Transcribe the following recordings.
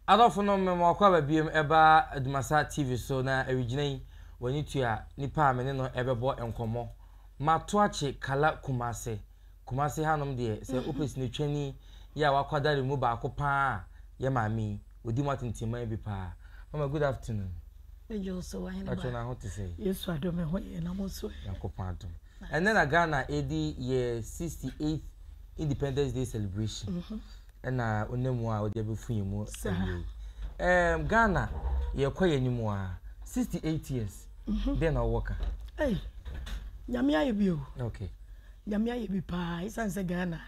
Adɔfo nom me ma ɔkɔ aba biom ɛba Adumasa TV so na awigyina yi w'ani tua nipa a me ne no ɛbɛbɔ nkɔmmɔ. Mato akye Kala Kumase. Kumase hanom deɛ sɛ wopɛ sinitwani yi a wakwadare mu baako paa a yɛ maame yi, ɔdi mu atentenman bi paa. Mama good afternoon. Megye wo so wahene ba. Patrɔ na ho te sɛ? Yesu adom me ho yɛ na mo nso ɛ? Nyankopɔn adom. Ɛnɛ na Ghana ɛredi yɛ 68th Independence Day celebration. Ɛna ɔnam mu a ɔde abɛfu yɛn mu awie yi. Ɛɛm Ghana yɛkɔ yɛn anim a 68 years dɛn na wowɔ ka? Ei Nyame ayɛ bi o. Okay. Nyame ayɛ bi paa ɛsiane sɛ Ghana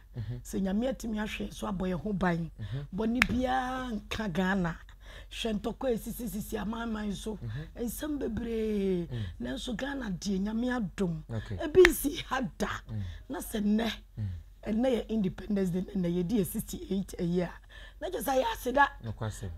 sɛ Nyame atumi ahwɛ so abɔ yɛn ho ban bɔne biara nka Ghana hwɛ ntɔkwa a ɛsisisisi amanaman so nsɛm bebree nanso Ghana deɛ Nyame adom ebi nsi ha da na sɛ nnɛ Ɛnnɛ yɛ Independence Day na nnɛ yɛdi yɛ 68 ayi a, na kyerɛ sɛ ɛyɛ aseda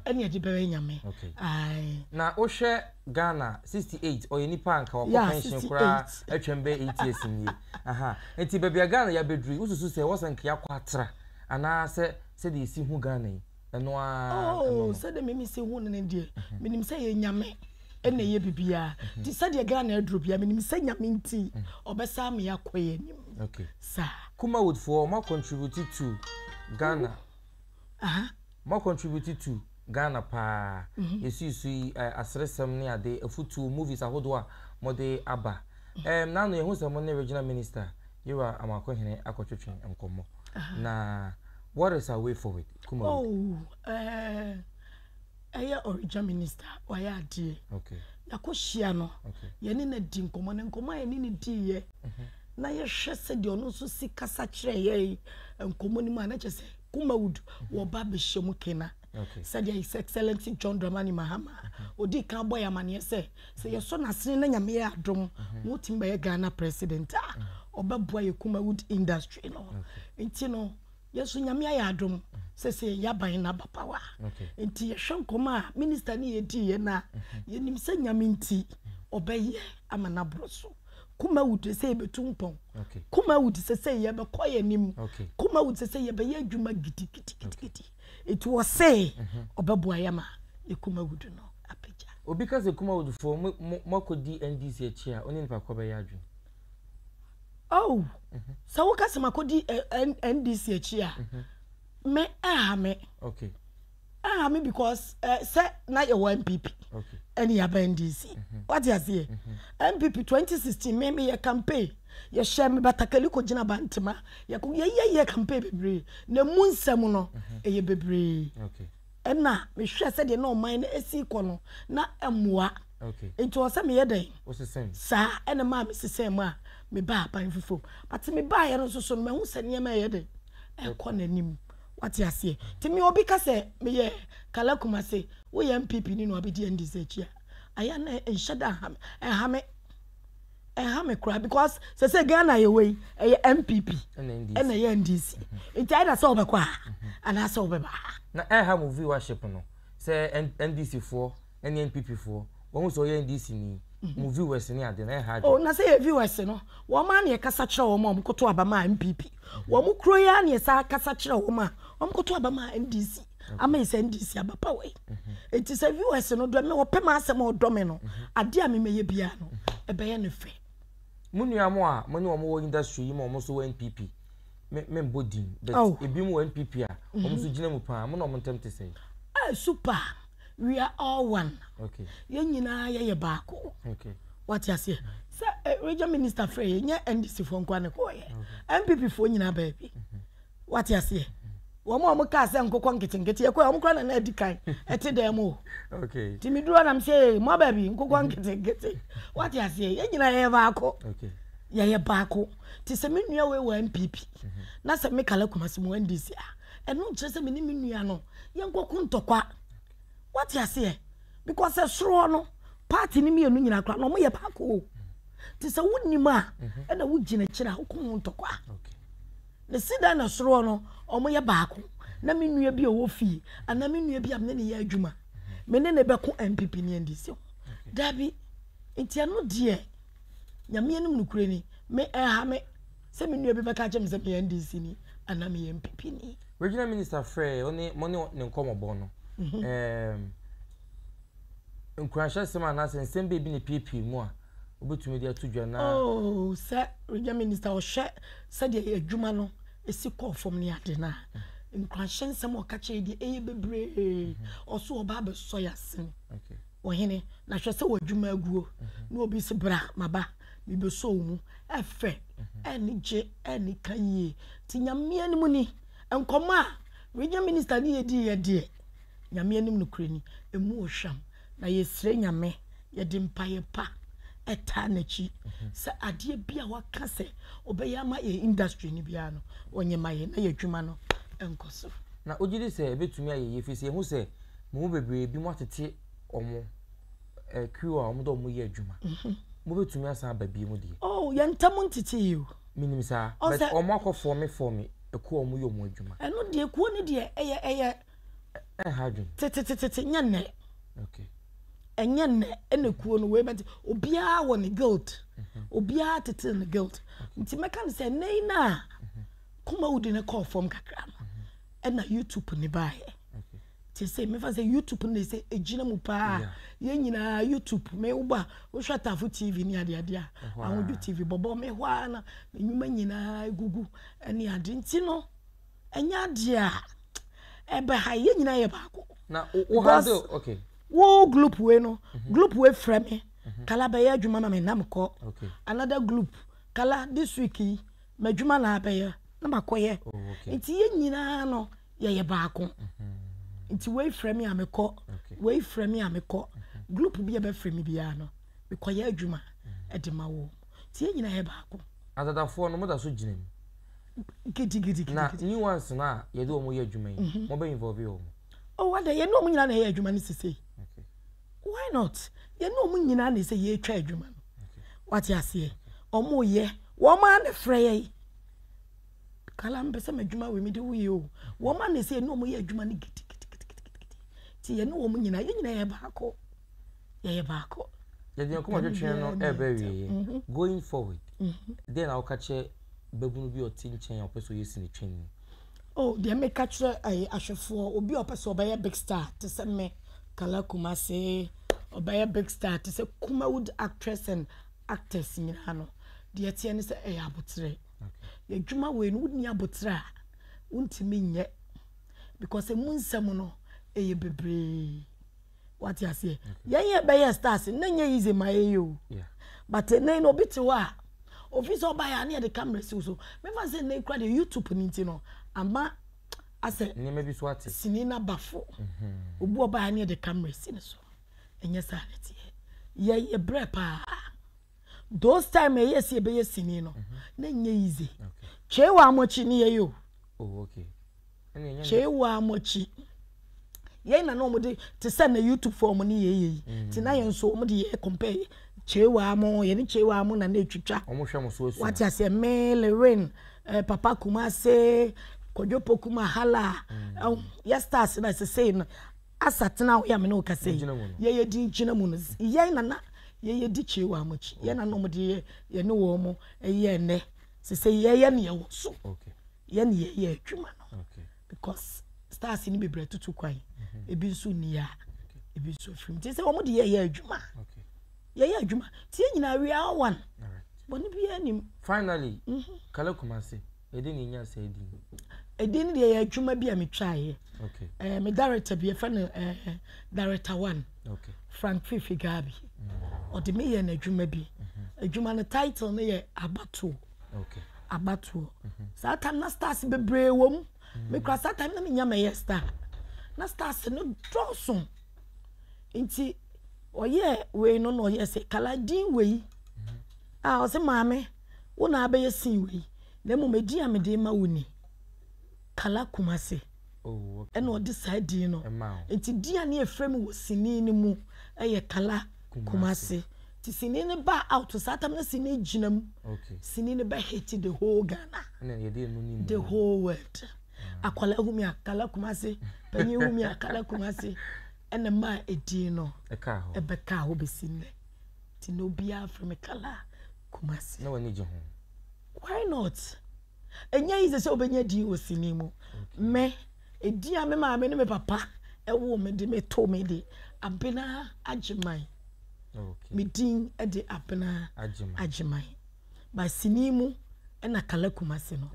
ɛne yɛde bɛyɛ Nyame. Ae. Na wohwɛ Ghana 68 ɔyɛ nipa a nka wakɔ pension koraa atwam bɛyɛ 8 years nie. Aha. Nti baabi a Ghana yɛabɛduru yi, wosusu sɛ ɛwɔ sɛ nka yɛakɔ atra anaasɛ sɛdeɛ yɛsi hu Ghana yi? Ɛno ara ɛno no. Oh, sɛdeɛ me mesi hu no no deɛ, menim sɛ ɛyɛ Nyame ɛna ɛyɛ biribiara. Nti sɛdeɛ Ghana aduru biara, menim sɛ Nyame nti, ɔbɛsan ama yɛakɔ yɛn anim. Okay. Saa. Kumawood foɔ, mo contribute to Ghana. Aha. Mo contribute to Ghana paa. Yɛsii so yi, aseresɛm ne ade, afutuo, movies ahodoɔ a mode aba. Ɛɛm, n'ano yɛhu sɛ mo ne regional minister, Yewura Amoakohene akɔtwetwe nkɔmmɔ. Na what is our way forward? Kumawood. Oh, eh, ɛyɛ ɔregya minister, wayɛ adeɛ. Okay. Yɛakɔhyia no, okay. Yɛne no adi nkɔmmɔ, na nkɔmmɔ a yɛne no diiɛ, na yɛhwɛ sɛdeɛ ɔno nso si kasa kyerɛ yɛn nkɔmmɔ no mu a, na kyerɛ sɛ Kumawood wɔba abɛhyɛ mu kena. Okay. Sɛdeɛ His Excellency John Dramani Mahama ɔdii kan bɔ yɛn amaneɛ sɛ, sɛ yɛsɔ n'asene na Nyame yɛ adom na ɔtumi bɛyɛ Ghana President a, ɔbɛboa yɛ Kumawood industry no. Nti no, Yɛn nso Nyame ayɛ adom sɛsɛ yɛn aban no aba power. Nti yɛhwɛ nkɔmɔ a minister ne yɛ diiɛ no a, yɛnim sɛ Nyame nti ɔbɛyɛ ama no aboro so. Kumawood sɛ yɛbɛtu mpɔn. Kumawood sɛsɛ yɛbɛkɔ yɛn anim. Kumawood sɛsɛ yɛbɛyɛ adwuma gidigidigidi. Nti ɔse ɔbɛboa yɛ ama yɛ Kumawood no apagya. Obi ka sɛ Kumawood foɔ mo mo akɔdi NDC akyi a, wo ne nipa korɔ bɛyɛ adwene? Oh, sɛ woka sɛ makɔdi NDC akyi a, me ɛha me. Okay. Ɛha me because sɛ na yɛwɔ NPP ɛne yɛaba NDC. Wate aseɛ? NPP 2016 me meyɛ campaign. Yɛhyɛ me batakali kɔgyina Bantema. Yɛkɔ yɛyɛ campaign bebree. Na emu nsɛm no ɛyɛ bebree. Okay. Ɛna mehwɛ sɛdeɛ na ɔman no ɛsi kɔ no na ɛmmoa. Nti ɔwɔ sɛ meyɛ dɛn? Saa ɛna maa mesesɛɛ mu a mebaa aban foforɔ mu. But mebaeɛ no nso so no mahu sɛ nneɛma ɛyɛ dɛn? Ɛkɔ n'anim. Wate aseɛ? Nti me obi ka sɛ meyɛ Kala Kumase, woyɛ NPP ni na wabɛdi NDC akyi a, ayɛ a na ɛnhyɛ da nha me. Ɛnha me. Ɛnha me koraa because sɛ sɛ Ghana yɛwɔ yi, ɛyɛ NPP ɛna ɛyɛ NDC. Nti either sɛ wobɛkɔ ha anaasɛ wobɛba ha. Na ɛnha mo viewership no sɛ NDC foɔ ne NPP foɔ wɔn sɛ ɔyɛ NDC ni mo viewers ne ade na ɛha adwene. Oh na sɛ yɛ viewers no wɔn ara na yɛkasa kyerɛ wɔn a wɔn koto aba maa NPP wɔn kuro yi ara na yɛsa kasa kyerɛ wɔn a wɔn koto aba maa NDC ama yɛ sɛ NDC aba power yi eti sɛ viewers no dɔ me wɔpɛ ma asɛm a ɔdɔ me no adeɛ a memɛyɛ biara no ɛbɛyɛ ne fɛ. Mo nua mo a mo ne wɔn wɔ industry yi ma wɔn nso wɔ NPP me me mbɔ din but Oh. ebi mu wɔ NPP a wɔn nso gyina mu paa mo na wɔn ntɛm te sɛn. Eh super we are all one. Okay. Yɛn nyinaa yɛyɛ baako. Okay. Wate aseɛ sɛ eh, region minister frɛ yɛ nyɛ NDC foɔ nkoa ne kɔɔyɛ NPP foɔ nyinaa baabi. Wate aseɛ wɔn a wɔn kaa sɛ nkokɔ nketenkete yɛ kɔɛ wɔn koraa na na adi kan ɛte dɛm o. Okay. Nti mi duro nam sɛ mo aba bi nkokɔ nketenkete. Wate aseɛ yɛn nyinaa yɛyɛ baako. Okay. Yɛyɛ baako. Te sɛ me nua wei wɔ NPP na sɛ me Kala Kumasi mu NDC a ɛno nkyerɛ sɛ me ne me nua no yɛnkɔko ntɔkwa. Wate aseɛ? Because ɛsoro hɔ no, party no mmienu nyinaa koraa na wɔyɛ baako o. Te sɛ wonim a, ɛna wogyina akyire a wokɔ ho ntɔkwa. Ne si dan na soro hɔ no, wɔyɛ baako. Na me nua bi a ɔwɔ fie, anaa me nua bi a me ne no yɛ adwuma, me ne no bɛko NPP ne NDC ho. Dabi. Nti ɛno deɛ, Nyame anim nokorɛ ni, me ɛha me sɛ me nua bi bɛka akyerɛ me sɛ meyɛ NDC ni anaa meyɛ NPP ni. Regional Minister frɛɛ wo ne mo ne ne nkɔmmɔbɔ no. Ɛɛm, nkuranhyɛsɛm anaasɛ nsɛm bɛn bi na epiepie mu a wobɛtumi de ato dwa na. Oh, sɛ Regional Minister ɔhwɛ sɛdeɛ yɛn adwuma no si kɔɔ fam ne ade no a, nkuranhyɛ nsɛm a ɔka kyerɛ yɛn deɛ ɛyɛ bebree. Ɔso ɔba abɛsɔ yɛn asene. Ɔhene, na hwɛ sɛ w'adwuma aguo, na obi se bra, maba, mebɛsɔ wo mu. Ɛfɛ, anigye, anika yie. Nti Nyame anim ni, nkɔmmɔ a Regional Minister ne yɛ diiɛ deɛ, Nyame anim nokorɛ ni, ɛmu ɔhwam. Na yɛsrɛ Nyame, yɛde mpaeɛ pa taa n'akyi sɛ adeɛ bi a waka sɛ ɔbɛyɛ ama yɛn industry no biara no, ɔnyɛ ma yɛn na yɛn adwuma no nkɔ so. Na wogye di sɛ ɛbɛtumi ayɛ yie? Ɛfiri sɛ yɛhu sɛ mo mu bebree bi moatete wɔn eh, crew a wɔn de wɔn yɛ adwuma. Mobɛtumi asan aba bio mu deɛ? Oh, yɛn ntam ntetee o. Menim saa, but wɔn akɔ fɔme fɔme ekuo a wɔyɛ wɔn adwuma. Ɛno deɛ ekuo no deɛ ɛyɛ ɛyɛ. Ɛnha adwene. Tetetete nyɛ nnɛ. Okay. Ɛnyɛ nnɛ ɛna ekuo no wei bɛte obiara wɔ ne guild. Obiara tete ne guild. Nti mɛka no sɛ nnɛ yi na Kumawood no kɔɔ fam kakra no ɛna YouTube ne baeɛ. Te sɛ mefa sɛ YouTube no na ɛsɛ ɛgyina mu paa. Yɛn nyinaa YouTube me wobɔ a wohwɛ Tafo TV ne adeade a Ahodwo TV bɔbɔ me hɔ ara na me nnwuma nyinaa egugu ɛne ade nti no ɛnyɛ adeɛ a ɛbɛha yɛn nyinaa yɛ baako. Na wo handle okay. Wo group wei no group wei frɛ me kala bɛyɛ adwuma ma me na mekɔ another group kala this week yi m'adwuma na abɛyɛ na makɔyɛ nti yɛn nyinaa no yɛyɛ baako nti wei frɛ me a mekɔ wei frɛ me a mekɔ group bi a bɛfrɛ me biara no mekɔyɛ adwuma ɛde ma wɔn nti yɛn nyinaa yɛ baako. Adadafoɔ no mo da so gyina mu. Gidigidi. Na new ones no a yɛde wɔn yɛ adwuma yi mo bɛ involve wɔn. Oh adɛ yɛne wɔn nyinaa na ɛyɛ adwuma no sisei. Why not? Yɛne wɔn nyinaa na ɛsɛ yɛtwa adwuma no. Wate aseɛ? Wɔn yɛ wɔn ara na frɛ yɛn. Kala mpɛ sɛ m'adwuma wei mede wo yɛ o. Wɔn ara na ɛsɛ yɛne wɔn yɛ adwuma no gidigidigidi. Nti yɛne wɔn nyinaa yɛn nyinaa yɛ baako. Yɛyɛ baako. Yɛde yɛn kɔma twetwe no ɛreba awieɛ. Mhm. Going forward, mhm. deɛ na woka kyerɛ babunu bi a ɔte nkyɛn a ɔpɛ sɛ ɔyɛ sinitwani? Oh, deɛ meka kyerɛ ɛyɛ ahwɛfoɔ, obi a ɔpɛ sɛ ɔbɛyɛ big star te sɛ me, Kala Kumase, ɔbɛyɛ big star te sɛ Kumawood actress and actors nyinaa no, deɛ ɛteɛ ne sɛ ɛyɛ aboterɛ. Adwuma wei no, wonni aboterɛ a, wontumi nyɛ because emu nsɛm no ɛyɛ bebree. Wate aseɛ? Yɛn yɛ bɛyɛ stars no, na ɛnyɛ easy ma yɛn o. But ɛnɛ no obi te hɔ a, ofi sɛ ɔbaeɛ a ne yɛde camera si wo so. Mefa sɛ ɛnɛ kura deɛ YouTube no nti no, ama asɛ nneɛma bi so ate. Sini no aba fo. Obi ɔbaeɛ a ne yɛde camera si ne so. Ɛnyɛ saa na ɛteɛ. Yɛ yɛ brɛ paa. Those time ɛyɛ sɛ yɛbɛyɛ sini no, na ɛnyɛ easy. Kyee wɔ amɔkyi ne yɛyɛ o. Oh, okay. Kyee Amoakyi. Yɛn na na wɔn de te sɛ na YouTube fo wɔn ne yɛ yɛ yi. Mm. Te na yɛn nso wɔn de yɛ compare Kyewa mo yɛne Kyewa mo na na etwitwa. Wɔn hwɛ mo so asua. Wate aseɛ me Lewin eh, Papa Kumase Kwadwo Poku Mahala. Mm. Yɛ stars na sesei no asa tena hɔ yɛ me ne wo kasa yi. Yɛ yɛ din gyina mu no. Yɛn na na yɛ yɛ di Kyewa Amoakyi. Yɛn na na wɔn de yɛ yɛ ne wɔn mo yɛ nnɛ. Sesei yɛ yɛ ne yɛ wɔ so. Okay. Yɛ ne yɛyɛ adwuma no because stars no bebree atutu kwan mhm. ebi nso nni a ebi nso afiri mu nti sɛ wɔn de yɛyɛ adwuma yɛyɛ adwuma nti yɛn nyinaa we are one bɔne biara nim. Finally mhm. Kala Kumasi yɛde ne nya sɛ edin. Edin no deɛ yɛ adwuma bi a metwaeɛ ɛɛ me director bi yɛfrɛ no ɛɛ director one okay. Frank Fifi Gabi mm. ɔde me yɛ n'adwuma bi mm-hmm. adwuma no title no yɛ abatoɔ. Okay. Abatoɔ. Saa time na stars bebree wɔ mu. Me kura saa time na me nya mɛyɛ star. Na stars no dɔɔso. Nti ɔyɛ wei no na ɔyɛ sɛ kala din wei. A ɔsɛ maame wo na abɛyɛ sin wei. Na mmom edin a mede ma wo ni. Kala Kumase. Oh, okay. Ɛna ɔde saa din no. Nti din a ne yɛfrɛ me wɔ sini no mu ɛyɛ Kala Kumase. Nti sini no baa out saa tam na sini gyina mu. Sini no bɛ hit the whole Ghana. The whole world. Ah. Akwala hu mi a Kala Kumase, panyin hu mi a Kala Kumase. Ɛna maa edin no ɛbɛkaa hɔ bɛsi nnɛ. Nti na obiara frɛ me Kala Kumase. Na w'ani gye ho? Why not? Ɛnyɛ easy sɛ wobɛnya din wɔ sini mu. Me, edin a me maame ne me papa ɛwoo me de me too me de Abena Agyeman. Me din de Abena Agyeman. But sini mu ɛna Kala Kumasi no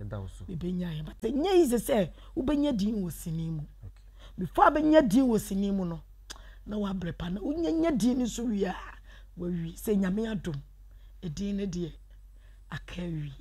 mebɛnyaeɛ. But ɛnyɛ easy sɛ wobɛnya din wɔ sini mu. Before abɛnya din wɔ sini mu no, na wabrɛ pa na wonyanya din no so wie a, wawie. Sɛ Nyame adom, edin no deɛ aka awie.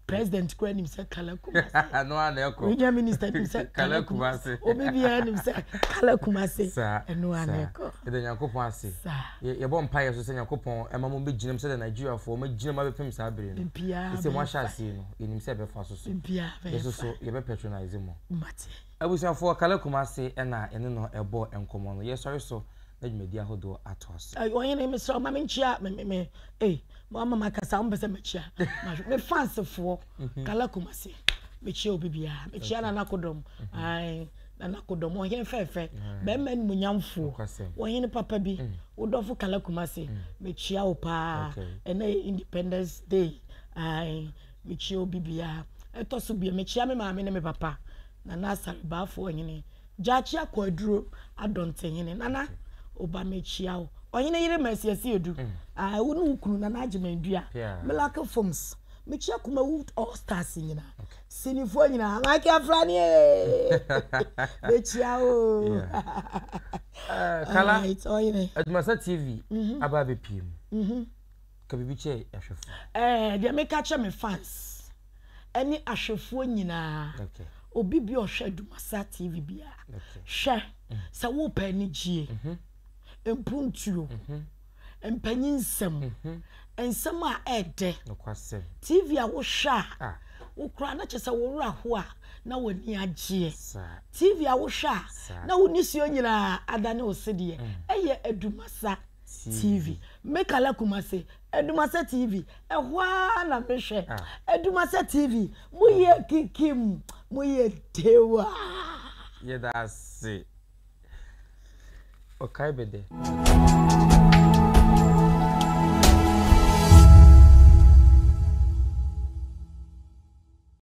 President koraa nim sɛ Kala Kumasi. Ɛno ara na ɛkɔ. Regional minister nim sɛ Kala Kumasi. Obi biara nim sɛ Kala Kumasi. Saa. Ɛno ara na ɛkɔ. Yɛda Nyankopɔn ase. Saa. Yɛbɔ mpaeɛ so sɛ Nyankopɔn ɛma mo bɛgyina mu sɛdeɛ Nigeriafoɔ wɔn agyina mu abɛpem saa bere no. Biribiara Ɛsɛ mo bɛyɛ ahyɛ fine. aseɛ no, yɛnim sɛ ɛbɛfa so so. Biribiara bɛyɛ Yɛ so so fine. yɛbɛ patronise mo. Mate. Abusuafoɔ, Kala Kumasi ɛna yɛne no ɛbɔ nkɔmmɔ no. Yɛsɔre so na dwumadi ahodoɔ atoa so. Ɔhene mesrɛ wo ma menkyia me me me ei mo ama makasa wompɛ sɛ mekyia mahwɛ me fans foɔ mhm. Kala Kumasi mekyia obi biara mekyia Nana Kodɔm mhm. ae Nana Kodɔm ɔhene fɛɛfɛ bɛrima animuonyamfoɔ ɔhene papa bi mm. wodɔfo Kala Kumasi mm. mekyia wo paa ɛnɛ yɛ Independence Day ae mekyia obi biara ɛtɔ so bia mekyia me maame ne me papa Nana Asare Baafoɔ ɔhene Gyaakye Akwaaduro Adɔntehene Nana Oba mekyia wo. Ɔhene yere Mercy Asiedu ah wo ne wo kunu Nana Agyeman Dua Miracle Films mekyia Kumawu All Stars nyinaa sinifoɔ nyinaa Mike Afrani ee mekyia wo. Kala Alright ɔhene. Adwumasa TV aba abɛpie mu. Ka biribi kyerɛ ahwɛfoɔ. Ɛɛ deɛ meka kyerɛ me fans. ɛne ahwɛfoɔ nyinaa obi bi ɔhwɛ Adumasa TV biara hwɛ sɛ wopɛ anigyie mhm. mpuntuo mhm. mpanyin nsɛm mhm. nsɛm a ɛɛdɛ TV a wohwɛ a ah. wokora na kyerɛ sɛ wo werɛ ho a na w'ani agyeɛ TV a wohwɛ a na wo nisuo nyinaa adane wo sedeɛ mm. ɛyɛ Adumasa TV me Kala Kumase Adumasa TV ɛhɔ ara na mehwɛ Adumasa TV mo yɛ kikim mo yɛ dewa. Yɛda ase. Ɔkae bɛdɛ.